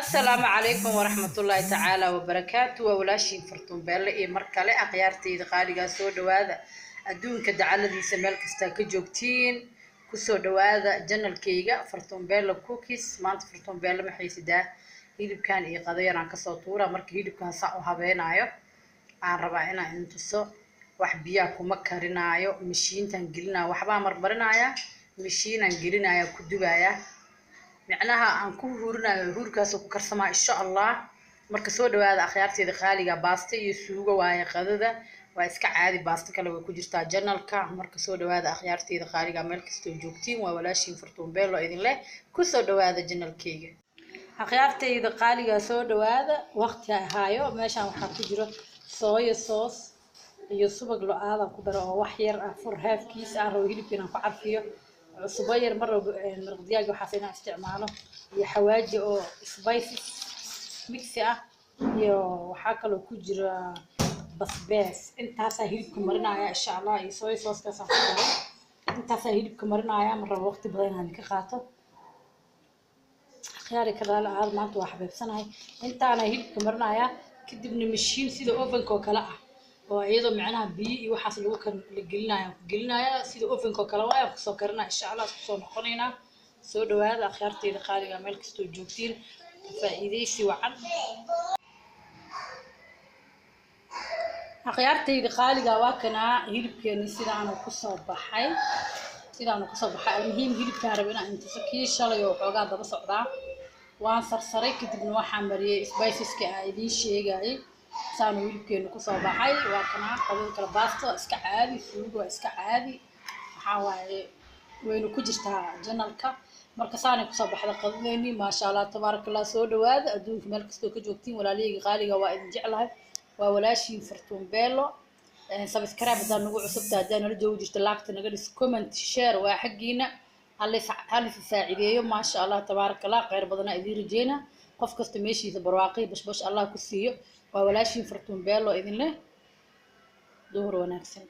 Asalaamu calaykum waraxmatullaahi tacaala wabarakaatu. Waa walaashiin Fartuun Beelle iyo mar kale akhyaarteyda qaaligaa. Soo dhawaada adduunka dacaladiisa meel kastaa ka joogtiin, kusoo dhawaada channelkayga Fartuun Beelle Cookies. Maanta Fartuun Beelle maxay sidaa? Hilibkan iyo qadayar aan kasoo tuura. Marka hilibkan saa u habeenaayo aan rabaa inaan idin tuso. Wax biyaa kuma karinaayo, mashiintaan gelinaayo, waxbaa marmarinaya, mashiinaan gelinaya, ku dubaaya, micnaha aan ku huurinayo, huurkaasoo ku karsamaa insha Allah. Marka soo dhawaada akhyaarteeda qaaliga. Baasto iyo suugo waaye qadada, waa iska caadi, baasto kale way ku jirtaa channelka. Marka soo dhawaada akhyaarteeda qaaliga meel kastoo joogtiin. Waa walaashiin Fartuun Beelo idin leh kusoo dhawaada channelkeyga. Akhyaarteyda qaaliga, soo dhawaada. Waqti ahaayo meeshaan waxaa ku jiro soya sauce iyo subag lo-aadaan ku daro oo wax yar ah, fur haafkiis aan rabo hilibka inaan ku carfiyo, cusbo yar mar rabo maraq digaag waxaas inaan isticmaalo, iyo xawaaji oo spices mix ah, iyo waxaa kaloo ku jira basbees. Intaasaa hilibka marinaya insha Allah, iyo soya saucekaasaan ku daray. Intaasaa hilibka marinaya, ma rabo waqti badan inaan ka qaato. Akhyaari kadaala aad maanta waa xabeebsanahay. Intaana hilibka marinaya, kadibna mashiin sida ovenka oo kale ah oo iyadoo micnaha biyo iyo waxaas lagu kar la gelinaya ku gelinaya, sida ovenka oo kale waaya, kusoo karinaya insha Allah, isku soo noqonaynaa. Soo dhawaada akhyaarteyda qaaliga meel kastoo joogtiin, faa'iidaysi wacan. Akhyaarteyda qaaliga, waa kanaa hilibkeeni sidaanu kusoo baxay, sidaanu kusoo baxay. Almuhiim, hilibkaan raba inaan intuso kii shalay oo xoogaa daba socdaa. Waan sarsaray, kadibna waxaan mariyey spiceska aan idiin sheegayay, saanu hilibkeenu kusoo baxay. Waa kanaa qadada kale, baasto waa iska caadi, suugo waa iska caadi, waxaa waaye waynu ku jirtaa channelka. Marka saanay kusoo baxda qadadeeni, maasha Allah tabaaraka Allah. Soo dhawaada adduunka meel kastoo ka joogtiin, walaalahayga qaaliga, waa idin jeclahay. Waa walaashiin Fartuun Beelo. Subscribe haddaa nagu cusubta, haddaa nala joogi jirta, like-ta naga dhis, comment, share waa xaggiina, halisa saacideeyo. Maasha Allah tabaaraka Allah, khayr badanaa idiin rajeyna. Qof kasta meeshiisa barwaaqi bashbash Allah ku siiyo. Waa walaashiin Fartuun Beelo idin leh duhur wanaagsan.